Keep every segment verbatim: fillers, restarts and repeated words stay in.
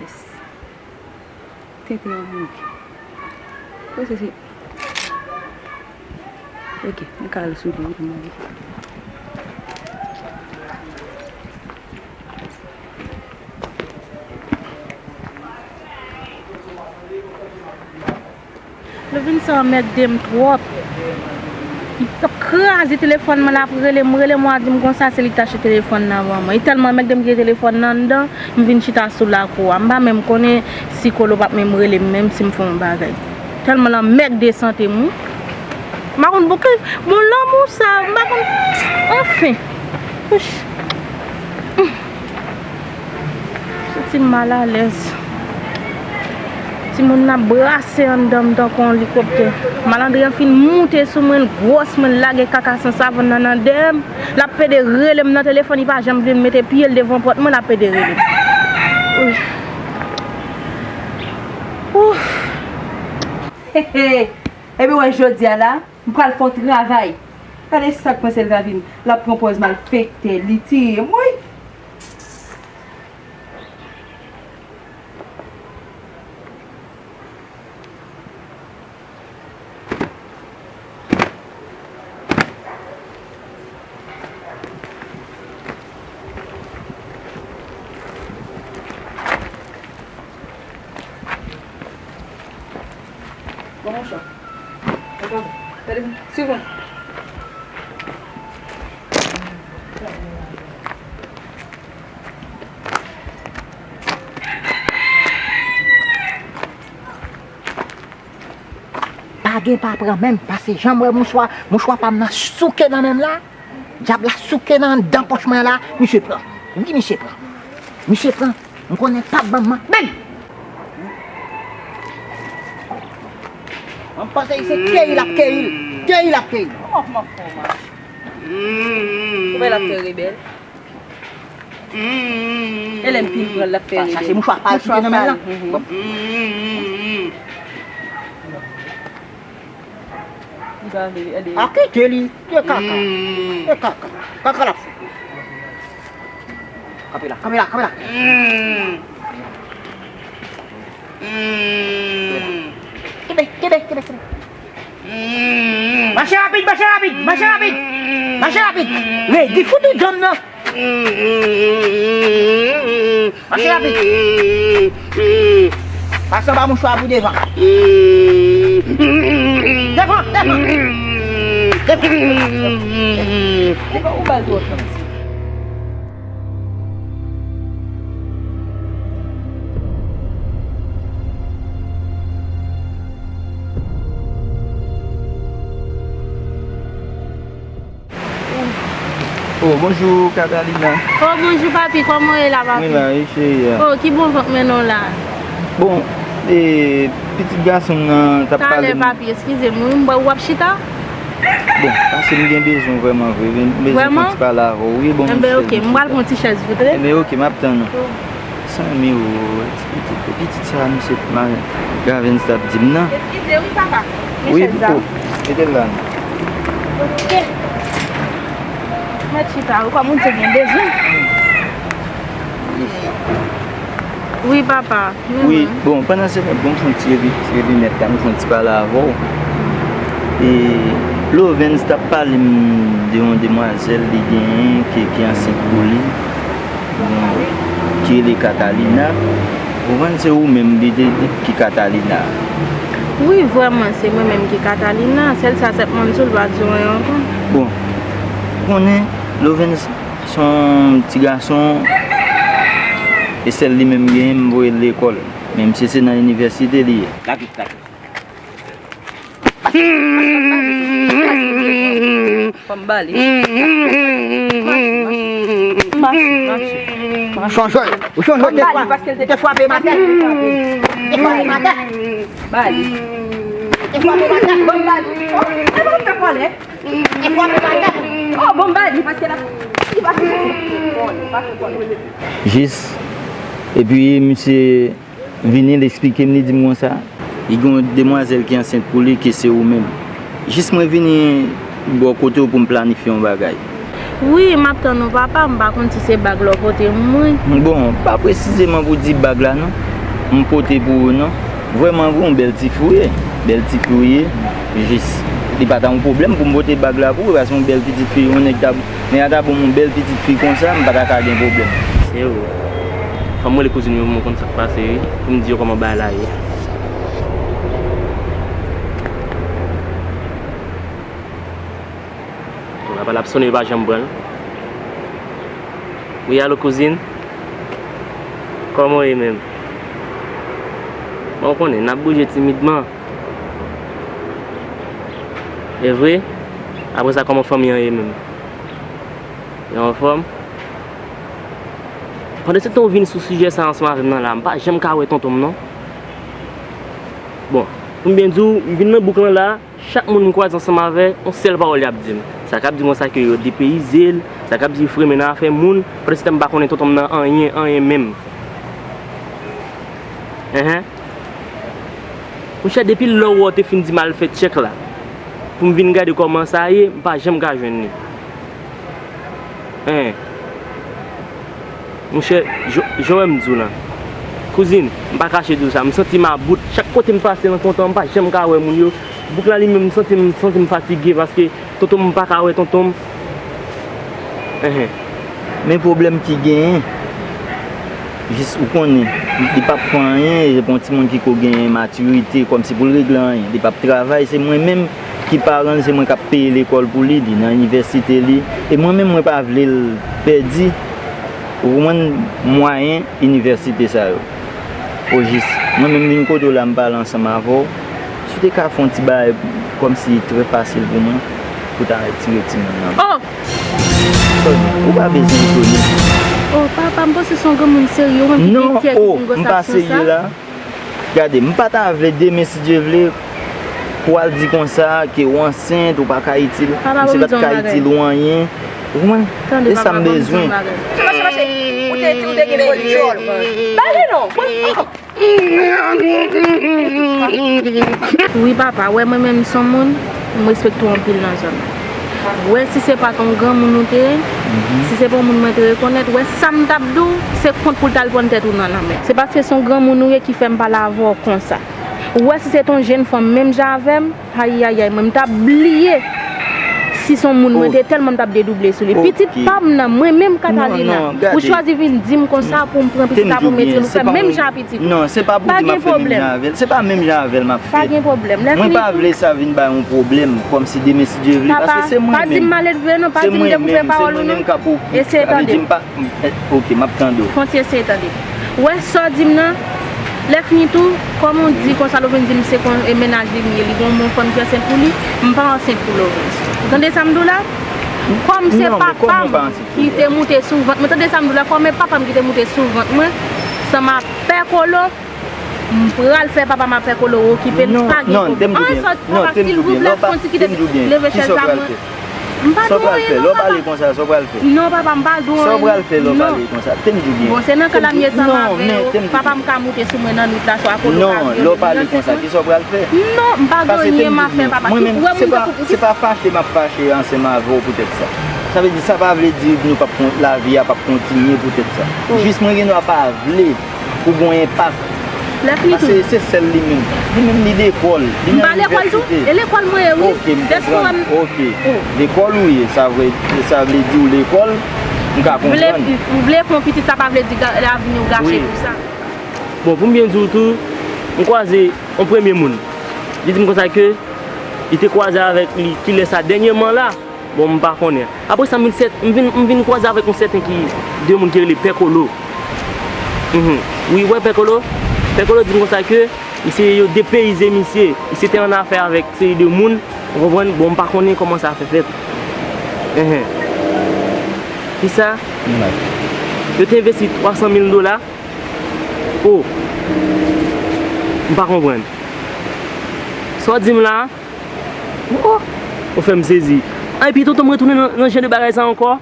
Yes. Tenten an mouri. Kòman se, se? Ok, mwen ka al sou li wi pou mwen. Louvin sa anmède m twòp. Li t ap kraze telefòn mwen, l ap rele m, rele m, w a di m konsa se li k t achte telefòn nan avan mwen. Li tèlman anmède m kite telefòn nan anndan, m vin chita sou lakou a. M pa menm konnen si Kolo p ap menm rele m menm si m fè yon bagay. Tèlman l anmède sante m wi. M pa konn pou ki bon lanmou sa, m pa konn, anfen. Wouch. Santi m malalèz. Timoun nan ap brase anndan m tankou yon elikoptè. Malandren an fin moute sou mwen, l gwòs mwen, l lage kaka san savann nan nan dèyè m. L ap pede rele m nan telefòn, li pa janm vle m mete pye l devan pòt mwen, l ap pede rele m. Wi. Ouf. He, he. Epi wè jodi a la, m pral fè yon travay. Gade sa k panse l va vin. L ap pran pòz malfektè, li tiye m, wi. Bon, mon chè. Gade, swiv mwen. Pa gen pa pran menm, paske jan m wè mouchwa, mouchwa pa m nan souke nan men m la. Dyab la souke nan anndan pòch mwen la, misye pran. Wi, misye pran. Misye pran. M konnen p ap ban m mank menm. M panse se keyi l ap keyi l. Keyi l ap keyi l. Kòman pou m ap fè w mache? Ou wè l ap fè rebèl. E lè m fin pran l, l ap fè rebèl. Sa se mouchwa pa l ki te nan men l lan. Bon. Li pa vle, gade. A kite li. E kaka. E kaka. Kaka l ap fè. Kanpe la, kanpe la, kanpe la. Kenbe, kenbe, kenbe, kenbe. Mache rapid, mache rapid, mache rapid. Mache rapid. Redi fout ou djanm nan. Mache rapid. Pase anba mouchwa pou devan. Devan, devan. Devan. Devan, ou ba l twò tan. Oh, bonjou, Catalina. Oh, bonjou, papi. Kòman w ye la, papi? Mwen la, wi, cheri a. Oh, ki bon van k mennen w la? Bon, e, pitit gason m nan t ap pale m. Talè, papi, eskize m, wi, m wè w ap chita. Bon, paske m gen bezwen vrèman vre, m bezwen fè yon ti pale avè w, wi, bon. Enben, ok, m pral pran ti chèz voutre. Enben, ok, m ap tann ou. Zanmi w, ti pitit, pitit sa, misye Gavens t ap di m nan. Eskize, wi, papa. Wi, oh, mete l la. Ok. Mèt chita, wi, kòm ou di gen bezwen. Wi, papa. Wi, bon, pandan se tan, bon, m fè yon ti revi-, ti revinèt la, m fè yon ti pale avè w. E, Lovens t ap pale m de yon demwazèl li genyen ki, ki ansent pou li. Bon, ki rele Catalina. Ou konn se ou menm li te di ki Catalina. Wi, vrèman, se mwen menm ki Catalina. Sèl sa, sèlman m sou l pa di w anyen ankò. Bon, ou konnen, Lovens se yon ti gason, e sèl li menm genyen, m voye l lekòl. Menm si se nan inivèsite li ye. Lage, lage. Pase, pase, pase, pase. Fò m ba li. Mache, mache, mache, mache. Chonje, ou chonje. Fò m ba li paske l te frape m atè. Te frape m atè. Ba li. Te frape m atè. Bon, ba li. Oh, e bon, fè kòlè. Te frape m atè. Oh, bon, ba li paske la, li pa fè kòlè, pa fè kòlè. Jis, epi misye vini, l eksplike m, li di m konsa, li gen yon demwazèl ki ansent pou li, ke se ou menm. Jis mwen vini bò kote w pou m planifye yon bagay. Wi, m ap tann ou, papa, m pa konn si se bag la w pote mwen. Bon, pa presizeman pou di bag la, non. M pote pou ou, non. Vrèman vre, yon bèl tifi w ye. Bèl tifi w ye. Jis, li pa ta yon pwoblèm pou m pote bag la pou ou, paske yon bèl pitit fi, yon nèg ta, nèg la ta ban m yon bèl pitit fi konsa, m pa ta ka gen pwoblèm. Se vre. Fò m rele kouzin mwen pou mwen konn sa k pase, wi. Pou m di yo kòman bagay la ye. Apal ap sonnen, yo pa janm pran l. Wi, alo, kouzin? Kòman w ye menm? Bon, ou konnen, n ap bouje timidman. E vre? Apre sa, kòman fanmi an ye menm? Yo anfòm? Pandan se tan w vin sou sijè sa ansanm avè m nan la, m pa janm ka wè tonton m non. Bon, pou m byen di w, m vin nan bouk lan la, chak moun m kwaze ansanm avè, yon sèl pawòl y ap di m. Sa k ap di konsa ke yo depeyize l, sa k ap di l fremen nan afè moun, pandan se tan m pa konnen tonton m nan anyen, anyen menm. Enhen. Monchè, depi lè w wè w te fin di m al fè tchèk la, pou m vin gade kòman sa ye, m pa janm ka jwenn li. Hen. Monchè, jan w wè m di w la. Kouzin, m pa kache di w sa, m santi m about. Chak kote m pase nan kontan, m pa janm ka wè moun yo. Bouk la li menm, m santi m, m santi m fatige paske tonton m, m pa ka wè tonton m. Enhen. Men pwoblèm ki genyen, jis ou konnen, li p ap fè anyen, e se pa yon timoun ki ko gen matirite, kòmsi pou l regle anyen. Li p ap travay, se mwen menm ki paran l, se mwen k ap peye lekòl pou li, li nan inivèsite li. E mwen menm, mwen pa vle l pèdi, ou konprann, mwayen inivèsite sa yo. Ojis, mwen menm vin kote w la, m pale ansanm avè w. Si w te ka fè yon ti bagay kòmsi trè fasil pou mwen, pou ta retire timoun nan. Oh! Ou pa bezwen etone. Oh, papa, m panse se yon granmoun serye, ou menm ki gen kè ki vin gwòs ap fè sa. Non, oh, m pa serye la. Gade, m pa ta vle demen, si Dye vle, pou w al di konsa ke w ansent, ou pa ka itil, misye pa t ka itil ou anyen. Ou konprann? E sa m bezwen. Mache, mache, ou te di ou te gen foli djòl. Pale non. Wi, papa, wè mwen menm m se yon moun, m respekte w anpil nan zòn nan. Wè si se pa t yon granmoun ou te ye, si se pa yon moun mwen te rekonèt, wè sa m t ap di w, se kont pou l t al pran tèt ou nan lanmè. Se paske se yon granmoun ou ye ki fè m pale avè w konsa. Wè si se t yon jèn fanm menm jan avè m, ayayay, mwen m t ap bliye si se yon moun mwen te ye, tèlman m t ap dedouble sou li. Pitit pa m nan, mwen menm Katalina, ou chwazi vin di m konsa pou m pran pitit la pou m mete l, ou fè menm jan pitit ou. Non, se pa pou di m ap fè menm jan avè l. Se pa menm jan avè l m ap fè. Pa gen pwoblèm. Mwen pa vle sa vin bay yon pwoblèm, kòmsi demen si Dye vle, paske se mwen menm. Pa di m maledve non, pa di m dekoupe pawòl ou non. Eseye tande. Oke, m ap tande w. Fon ti eseye tande. Ou wè sa w di m nan? Lè fini tou, kòman w di konsa, Lovens di m se kon e mennaj li m ye, li gen yon fanm ki ansent pou li, m pa ansent pou Lovens. Ou tande sa m di w la? Kòm se papa m ki te moute sou vant mwen, tande sa m di w la, kòm e papa m ki te moute sou vant mwen, san m ap pè kolo, m pral fè papa m ap fè kolo okipe l, pa gen pwoblèm. An sòt, papa, silvouplè, fon ti kite, leve chèz la mwen. M pa dwe anyen non, papa. Sa w pral fè lè w pale konsa? Sa w pral fè? Non, papa, m pa dwe anyen. Sa w pral fè lè w pale konsa? Tande m di w byen. Bon, se nan kay la m ye ansanm avè yo. Papa m ka moute sou mwen nan nwit la, swa kote l ka vini. Non, lè w pale konsa, kisa w pral fè? Non, m pa gen anyen m ap fè, papa. Ou wè moun tankou... Se pa fache m ap fache ansanm avè w poutèt sa. Sa vle di, sa pa vle di nou p ap kon-, lavi a p ap kontinye poutèt sa. Jis mwen gen dwa pa vle pou gen yon enpak. Lè fini tou. Paske se sèl li menm. Li menm li lekòl, li nan inivèsite. M pa lekòl tou? E lekòl mwen ye, wi. Oke, m konprann. Oke. Lekòl ou ye, sa vle, sa vle di w lekòl, m ka konprann. Ou vle fè yon pitit, sa pa vle di ga-, lavni w gache pou sa. Bon, pou m byen di w tou, m kwaze yon premye moun. Li di m konsa ke li te kwaze avèk li kilè sa dènyèman la. Bon, m pa konnen. Apre sa, m vin sèt-, m vin, m vin kwaze avèk yon sèten ki, de moun ki rele Pè Kolo. Mhm. Wi, wè Pè Kolo? Pè Kolo di m konsa ke misye, yo depeyize misye. Misye te an afè avèk seri de moun. Ou konprann? Bon, m pa konnen kòman sa fè fèt. Enhen. Kisa? Yo te envesti twa san mil dola. O. M pa konprann. Sa w di m la? O. Ou fè m sezi. An, epi tonton m retounen nan, nan jan de bagay sa ankò?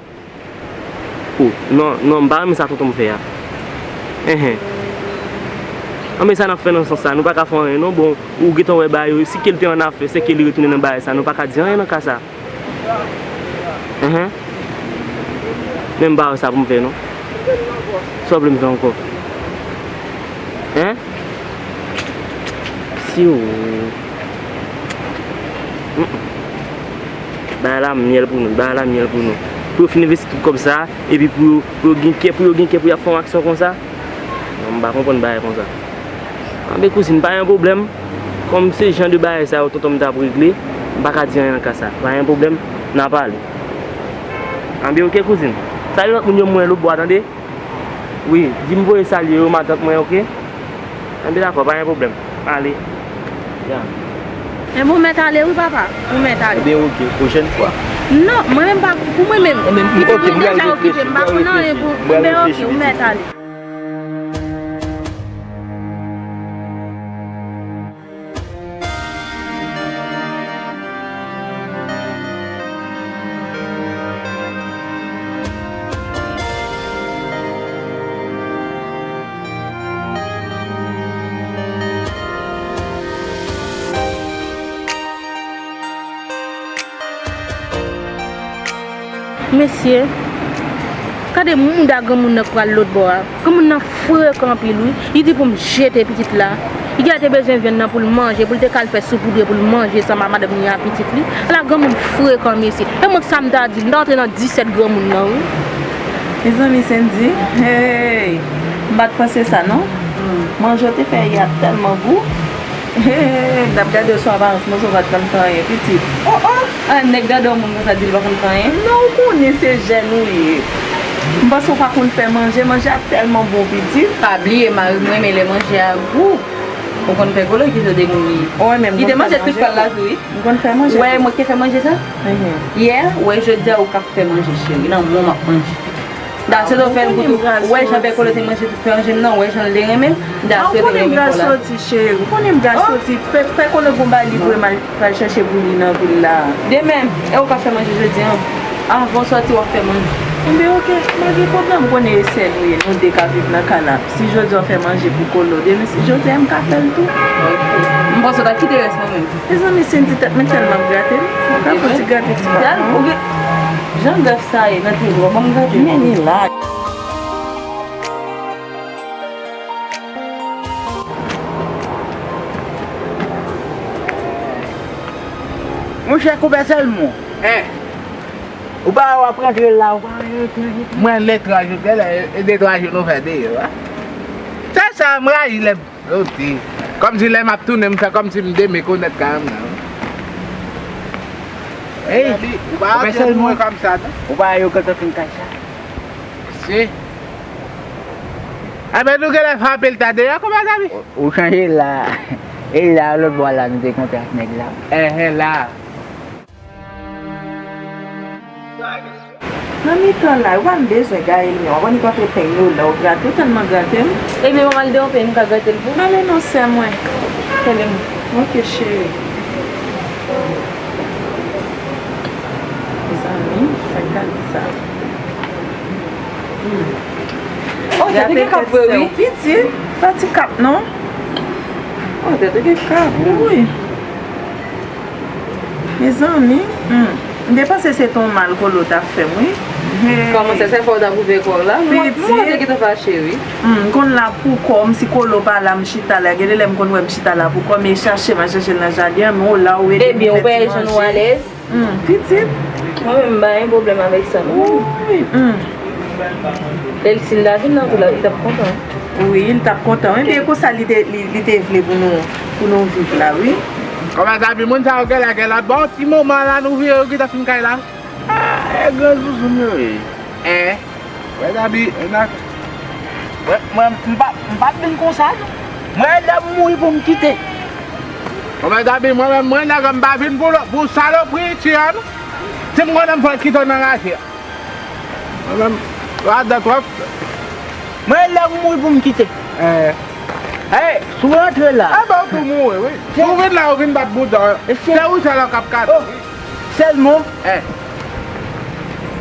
O, non, non, m pa renmen sa tonton m fè a. Enhen. Anben sa n ap fè nan sans sa, nou pa ka fè anyen non. Bon, ou gentan wè bagay yo, si ke l te annafè, se ke li retounen nan bagay sa, nou pa ka di anyen nan ka sa. Enhen. Men m pa wè sa pou m fè non. Sa w vle m fè ankò? Hen? Si w... Mm, mm. Bagay la myèl pou nou, bagay la myèl pou nou. Pou yo fin envesti tout kòb sa, epi pou yo, pou yo gen kè, pou yo gen kè pou y ap fè yon aksyon konsa? Non, m pa konprann bagay konsa. Anben kouzin, pa gen pwoblèm. Kòm se jan de bagay sa yo tonton m t ap regle, m pa ka di anyen nan ka sa. Pa gen pwoblèm, n a pale. Anben oke kouzin. Salye lòt moun yo mwen lòt bò a, tande? Wi, di m voye salye yo matant mwen, oke? Anben dakò, pa gen pwoblèm. Ale. Ya. Enben ou mèt ale wi papa, ou mèt ale. Enben oke, pwochèn fwa. Non, mwen menm pa, pou mwen menm. Enben m, oke, m pral reflechi, m pral reflechi. M pa konn anyen pou, m pral reflechi, pitit. Enben oke, ou mèt ale. Mesye, gade mouda granmoun nan k pral lòtbò a. Granmoun nan frekan anpil wi. Li di pou m jete pitit la. Li genlè te bezwen vyann nan pou l manje, pou l te ka al fè soupoudre pou l manje ansanm ak madanm li ak pitit li. Ala granmoun frekan mesye. E mwen sa m ta di l, m ta antre nan disèt granmoun nan wi. Mezanmi Sendy, hey, m pa t panse sa non. Manje w te fè yè a tèlman gou. Hey, n ap gade w sou aparans, manje w pa t konn fè anyen, pitit. Oh, oh! Ah, nèg gade yon moun konsa di l pa konn fè anyen. Non, ou konnen se jèn ou ye. M panse w pa konn fè manje, manje a tèlman bon, pitit. Pa bliye, mari m renmen lè manje a gou. Ou konn fè kolo ki sou de moun li. Ou renmen m konn fè manje. Li te manje tout pa l la tou, wi. M konn fè manje tou. Wè, mwen ki te fè manje sa? Mhm. Yè, wè, jodi a ou k ap fè manje, cheri. Nan mwen m ap manje. Da, se do fè l goute. Ou wè jan bèkolo te manje tout fè manje m nan, ou wè jan l te renmen. Da, se do renmen kò la. Ou konnen m pral soti, cheri. Ou konnen m pral soti. Fè, fè konnen gon bagay li vre m al, pral chèche pou li nan vil la. Demen, e ou k ap fè manje jodi an? Avan w soti, w ap fè manje. Enben, oke, pa gen pwoblèm. Ou konnen e sè nou ye, nou de k ap viv nan kay la. Si jodi a w fè manje pou kolo, demen, si jodi a m ka fè l tou. Oke. M panse w ta kite rès mwen menm. Mezanmi, Sendy, tèt mwen tèlman ap grate m. Ou ka fè ti grate ti pa non. Jan grèf sa ye nan tèt ou, ban m grate. Men li la. Monchè, konpè Sèlmon. Hein? Ou pa wè w ap rantre la, ou pa wè yo. Mwen letranje, genlè e letranje nou fè deyò a. Se sa, m rayi lè m soti. Kòmsi lè m ap tounen, m fè kòmsi m demekonnèt kay m nan. Ey, ou pa antre pou mwen kòmsa non. Ou pa wè yo gentan fin kay sa. Si. Enben, nou genlè frape l ta deyò, kòman sa vi? Ou, ou chanje la. E la, lòt bò la, nou te kontre ak nèg la. Enhen, la. Nan mitan la, ou pa m bezwen gaye l, men w ap annik antre peny yo la, ou grate, ou tèlman grate m. Ebyen, ou al de yon peny, m ka grate l pou ou. Ale non, sè mwen. Tande m. Oke, cheri. Mezanmi, sa k ap di sa? Hmm. Oh, tèt ou gen kap vre, wi. Pitit, pa ti kap, non. Oh, tèt ou gen kap, wi. Mezanmi, hmm. M te panse se t on mal kolo t ap fè m, wi. Kòman se fè w t ap ouvè kò w la? Mwen, mwen te gentan fache, wi. Hmm, m konn la pou kò m, si kolo pa la, m chita la. Gen de lè m konn wè m chita la pou kò m, e chache m al chache l nan jaden an, men w la, ou ede m fè ti manje. Ebyen, ou pa wè jan nou alèz? Hmm, pitit. Mwen menm, m pa gen pwoblèm avèk sa, non. Wi, hmm. Lè l, si l ta vin nan kou la, li t ap kontan. Wi, li t ap kontan. Ebyen, konsa li te, li, li te vle pou nou, pou nou viv la, wi. Kòman sa, pi moun sa yo genlè, genlè, bon, ti moman la, nou vire, yo gentan fin kay la. Ah, e gran zouzoun yo ye. Eh. Wè, Dabi, e nan, wè, mwen, m pa, m pa t vin konsa, non. Mwen, lè m mouri pou m kite. Konpè Zabi, mwen menm, mwen nèg m pa vin pou, pou salopri iti a, non. Si m konnen m fò kite w nan raje a. Mwen menm, ladan twòp. Mwen lè m mouri pou m kite. Eh. Hey, si w rantre la. Ah, ben, ou tou mouri, wi. Si w vin la, ou vin bat bouda. Se ou sèl k ap kado. Oh, sèlman. Eh.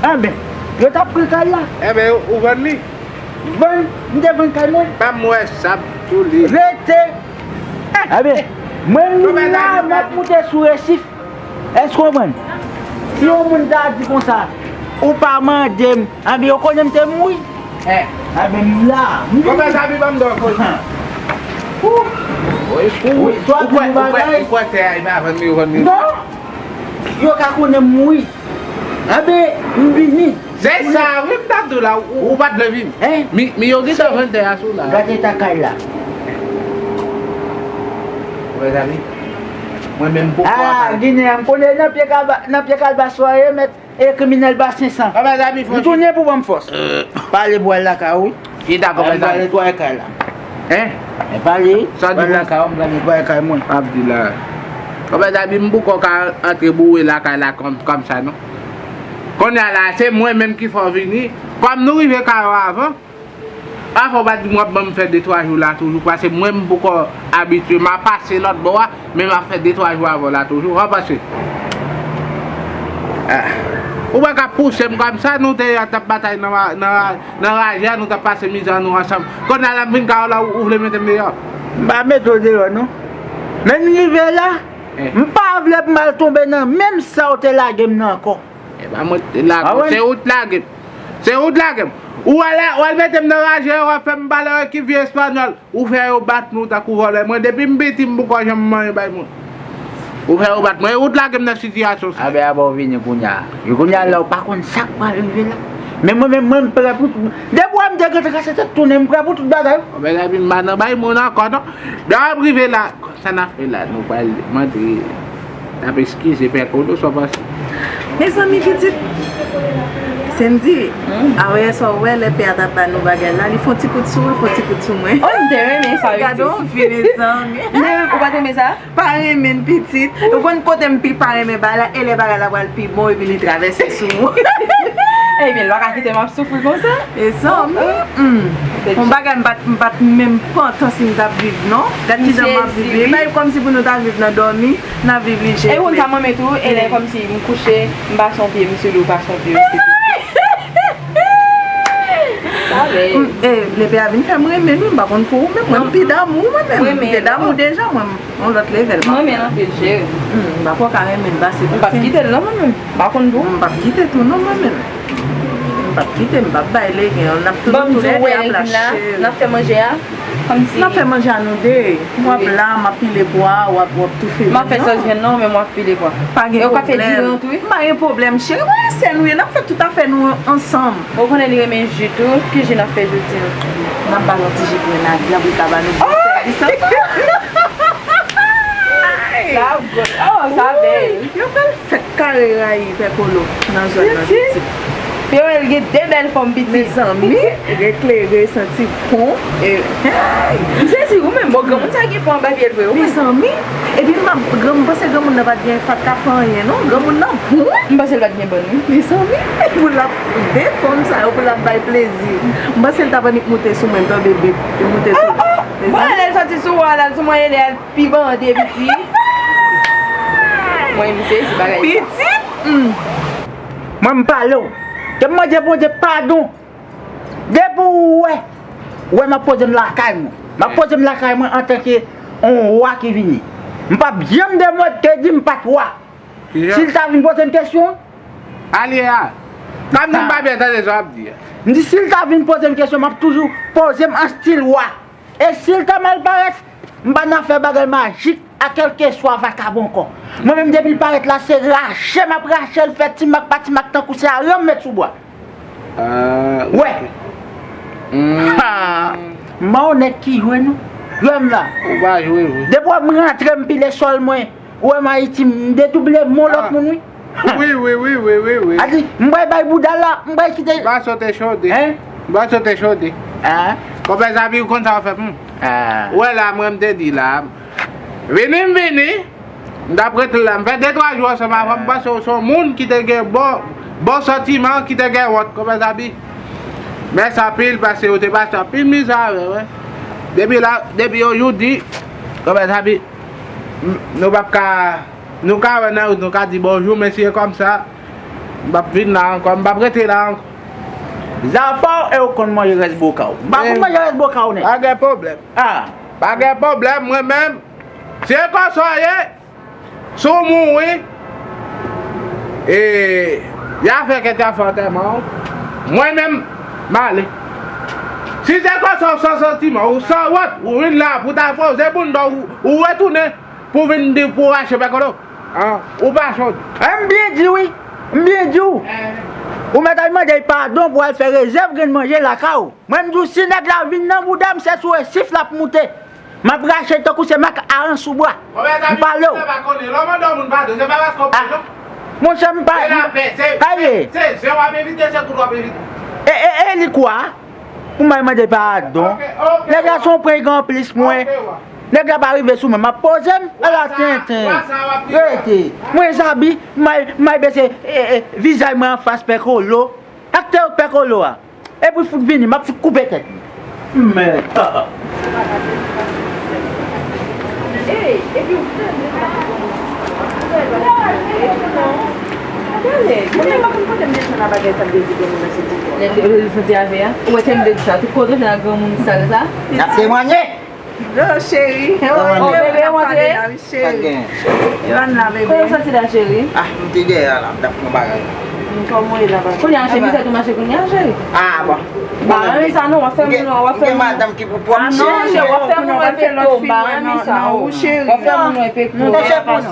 Ah, ben, yo t ap pran kay la. Eh ben, ou vann li? Vann, m te vann kay mwen. Pa m wè sa tou li. Rete. Ah, ben, mwen m la, m ap moute sou resif. Èske w konprann? Si yon moun ta di konsa, ou pa mande m, anben yo konnen m te mouri. Eh. Anben m la. Konpè Zabi, ban m dò koze. Ou, ou, ou, ou kwè, ou kwè, ou kwè tè a, e pa vann li yo vann li? Non. Yo ka konnen m mouri. Anben, m vini. Se sa, wi, m t ap di w la, ou, ou pa t vle vini. Hein? Mi, mi yo gentan vann tè a sou la. Gade eta kay la. Konpè Zabi, mwen menm poko. Ah, Ginen an, m konnen nan pye kalba, nan pye kalbas ou ye, mèt, e kriminèl ba senk san. Konpè Zabi, fò m tounen pou ban m fòs. Pale pou al lakay ou, wi. Kida konpè Zabi? M pral netwaye kay la. Hein? Mwen pale, sa di pral lakay ou, m pral netwaye kay mwen. M ap di la. Konpè Zabi, m poko ka antre boure lakay la kòm, kòm sa, non. Kounye a la, se mwen menm ki fè w vini. Kòm nou rive kay ou avan, afè w pa di m w ap ban m fè de twa jou la toujou, paske mwen m poko abitye, m a pase lòt bò a, men m ap fè de twa jou avè w la toujou. Sa w panse? Ah. Ou pa ka pouse m kòmsa, nou te t ap batay nan, nan, nan raje a, nou t ap pase mizè nou ansanm. Kounye a la m vin kay ou la, ou, ou vle mete m deyò? M pa mete w deyò, non. Men m rive la, eh, m pa vle pou m al tonbe nan menm sa w te lage m nan ankò. E pa mwen ki te lage w, se ou t lage m. Se ou t lage m. Ou al, ou al mete m nan raje, w ap fè m pale avèk ki vye espanyòl. Ou fè yo bat nou tankou vòlè. Mwen, depi m piti, m poko janm manyen bay moun. Ou fè yo bat mwen, e ou t lage m nan sitiyasyon sa. Abe, abe, ou vini kounye a. E kounye a la, ou pa konn sa k pral rive la. Men mwen menm, mwen, m prè pou tout. Depi w wè m te gentan kase tèt tounen, m prè pou tout bagay. Konpè Zabi, m pa nan bay moun ankò, non. Lè w ap rive la, sa n ap fè la, nou pral mande, n ap eskize Pè Kolo, sa w panse? Mezanmi, pitit, Sendy, a wè sa w wè, lè pè a t ap ba nou bagay la, li fè yon ti kout sou ou, li fè yon ti kout sou mwen. Oh, m te renmen sa, wi. Gade yon vi, mezanmi. M te renmen, ou pa t renmen sa? Pa renmen l, pitit. Ou konn kote m pi pa renmen bagay la, e lè bagay la pral pi bon, epi li travèse sou mwen. Ebyen, l pa ka kite m ap soufri konsa. Mezanmi, hmm. Yon bagay m pa t, m pa t menm pantan si m t ap viv, non. Gad kijan m ap viv li. Li pa kòmsi pou nou ta viv nan dòmi, n ap viv li jere. E ou konn sa mwen menm tou, e lè kòmsi m kouche, m pase yon pye m sou li, ou pase yon pye m sou li. Sa bèl. E, Lepè a vin fè m renmen l, wi, m pa konn pou ou, men mwen, m pi damou, mwen menm. M te damou deja, mwen, yon lòt level. Mwen renmen l anpil, cheri. Hmm, m pa kwè w ka renmen l pase. M p ap kite l, non, mwen menm. M pa konn pou ou. M p ap kite tou, non, mwen menm. M p ap kite, m p ap bay legen. N ap toujou toulède ap la, cheri. N ap fè manje a, kòmsi. N ap fè manje a nou de. W ap la, m ap pile pwa, w ap, w ap toufe vyann nan. M ap fè sòs vyann nan, ou menm w ap pile pwa. Pa gen pwoblèm. E ou ka fè diri an tou, wi. M pa gen pwoblèm, cheri. Mwen e sè nou ye, n ap fè tout afè nou ansanm. Ou konnen li renmen ji tou, ki ji n ap fè jodi a? N ap ba l yon ti ji grenadye pou l ka ba nou bon sèvis ankò. Sa gòt. Oh, sa bèl. Yo fè l fèt kare rayi Pè Kolo nan zòn nan, pitit. Yo wè l gen de bèl fòm, pitit. Mezanmi, eklere, santi bon. E, hey! M sezi, ou menm, bon, granmoun sa gen pon anba pye l vre, wi. Mezanmi, epi m pa, gran, m panse granmoun nan pa t gen, pa t ka fè anyen, non. Granmoun nan bon. M panse l pa t gen bann, wi. Mezanmi, pou l ap, de fanm sa yo, pou l ap bay plezi. M panse l t ap annik moute sou mwen, tan bebe, li moute sou mwen. Mezanmi. Bon, lè l soti sou ou a, l al sou mwen, e lè l pi bande, pitit. Mwen, m sezi bagay sa. Pitit? Hmm. Mwen, m pale w. Ke m mande Bondye padon. Depi w wè, w wè m ap poze m lakay mwen. M ap poze m lakay mwen antanke yon wa ki vini. M p ap janm demande ke di m pa t wa. Si l ta vin poze m kesyon. Alye a. Kòm si m pa byen tande sa w ap di a. M di si l ta vin poze m kesyon, m ap toujou poze m an stil wa. E si l ta mal parèt, m pa nan fè bagay majik a kèlkeswa vakabon ankò. Mwen menm depi l parèt la, se rache m ap rache l, fè ti mak pa ti mak tankou se aran m met sou bwa. Ah, wè. Hmm. Ha! M pa yon nèg ki jwe non. Jwe m la. Ou pa jwe vre. Depi w ap rantre m pile sòl mwen. Ou wè m Ayiti, m dedouble men lòt moun, wi. Wi, wi, wi, wi, wi, wi. A di, m pral bay bouda la, m pral kite. M pa sote chode. Hein? M pa sote chode. Ah. Konpè Zabi, ou konn sa w fè pou m? Ah. Ou wè la, mwen, m te di la, Vini m vini, m t ap rete la. M fè de twa jou ansanm avè w, m panse w se yon moun ki te gen bon, bon santiman, ki te gen wont, konpè Zabi. Mèsi anpil, paske w te pase anpil mizè avè w, wi. Depi la, depi yon jou di, konpè Zabi, m- nou p ap ka, nou ka wè nan wout, nou ka di bonjou, men si e kòmsa, m p ap vin la ankò, m p ap rete la ankò. Zafè w e w konn manje rès boka w. M pa konn manje rès boka w, nèg. Pa gen pwoblèm. Ah. Pa gen pwoblèm, mwen menm. Se konsa w ye. Si w mouri, e, y a fè kèk afè antèman w. Mwen menm, m ale. Si se konsa w san santiman, ou san wont, ou vin la pou ta fè w ze bounda, ou, ou retounen pou vin di pou rache pèkolo. An, ou pa chonje. Eh, m byen di wi. M byen di w. Ou mèt al mande l padon pou al fè rezèv grenn manje lakay ou. Mwen m di w si nèg la vin nan bouda m, se sou resif l ap moute. M ap rache tankou se mak aran sou bwa. M pale w. Ah. Monchè, m pa. Sa ye? Se, se zen w ap evite, se kout w ap evite. E, e, e li kwa? Pou m al mande padon. Nèg la se yon pwen gen anplis mwen. Nèg la pa rive sou mwen, m ap poze m. Ala tenten. Rete. Mwen Zabi, m al, m al bese, e, e, vizaj mwen anfas pè kolo. Aktè pè kolo a. Epi fout vini, m ap fout koupe tèt li. Mèd. Ey, epi ou fè m. Gade, mwen menm pa konn kote m desann a bagay sa m te di gen moun nan se ti kò. Lè m te vle desann ti ave a, ou wè ke m te di sa, tout kote w jwenn ak granmoun sal sa. N ap temwanye. Yo, cheri. Oh, bebe, w antre? Cheri. Sa gen? Yo, ann la, bebe. Kòman w santi la, cheri? Ah, m te dèyè a la, m t ap fè yon bagay. Kòman w ye la, bebe? Kounye a, cheri, sa tou mache kounye a, cheri? Ah, bon. M pa renmen sa non, w ap fè moun, w ap fè moun. Gen madanm ki pou pwòp, cheri. Ah non, cheri, w ap fè moun respekte w, m pa renmen sa. Non, cheri. W ap fè moun respekte w. Monchè, pou nou.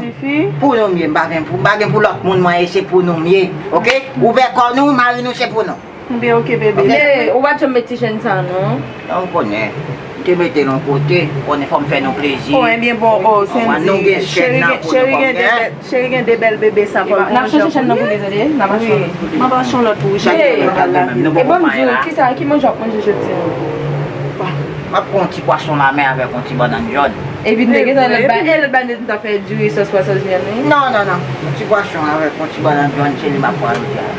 Pou nou m ye, m pa gen pou, m pa gen pou lòt moun, mwen, e se pou nou m ye, oke? Ouvè kò nou, mari nou, se pou nou. Oke, oke, bebe. Oke. Ou pa t janm met ti chèn sa, non? Non, ou konnen. M te mete l yon kote, ou konnen fò m fè nou plezi. Oh, ebyen, bon, oh, Sandy, nou gen chèn nan pou nou, fò m gen. Cheri gen de bèl bebe sa, fò l gon jan pou li. N ap chanje chèn nan pou li, tande, n ap achte yon lòt pou li. M ap achte yon lòt pou ou, chak jou nou pral lavi. E ban m di w, kisa, ki manje w ap manje jodi a? M ap pran yon ti pwason lamè avèk yon ti bannann jòn. Epi nèg sa, lòt ba, e lòt ba, nèg ta fè diri sòs pwason jòn, wi. Non, non, non. Yon ti pwason avèk yon ti bannann jòn, se li m ap pran jodi a.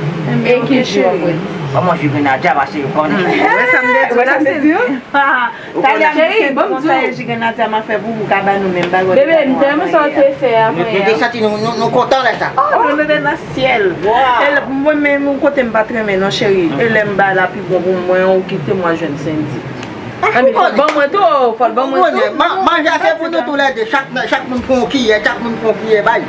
E ki jou w ap pran? Ban mwen ji grenadya, paske yo konnen. Wè sa m te di w la, Sandy? Cheri, ban m di w. Sa e ji grenadya m ap fè pou ou, ka ba nou menm bagay. Bebe, m te renmen sa w te fè a, mwen. Nou te santi nou, nou, nou kontan lè sa. Oh, nou, nou te nan syèl. E lè, mwen menm, yon kote m pa t renmen non, cheri. E lè m ba la pi bon pou mwen, ou kite mwen jwenn Sandy. Anben, fò l ban mwen tou, fò l ban mwen tou. Manje a se pou nou toulède, chak, chak moun pran yon kiyè, chak moun pran yon kiyè bay.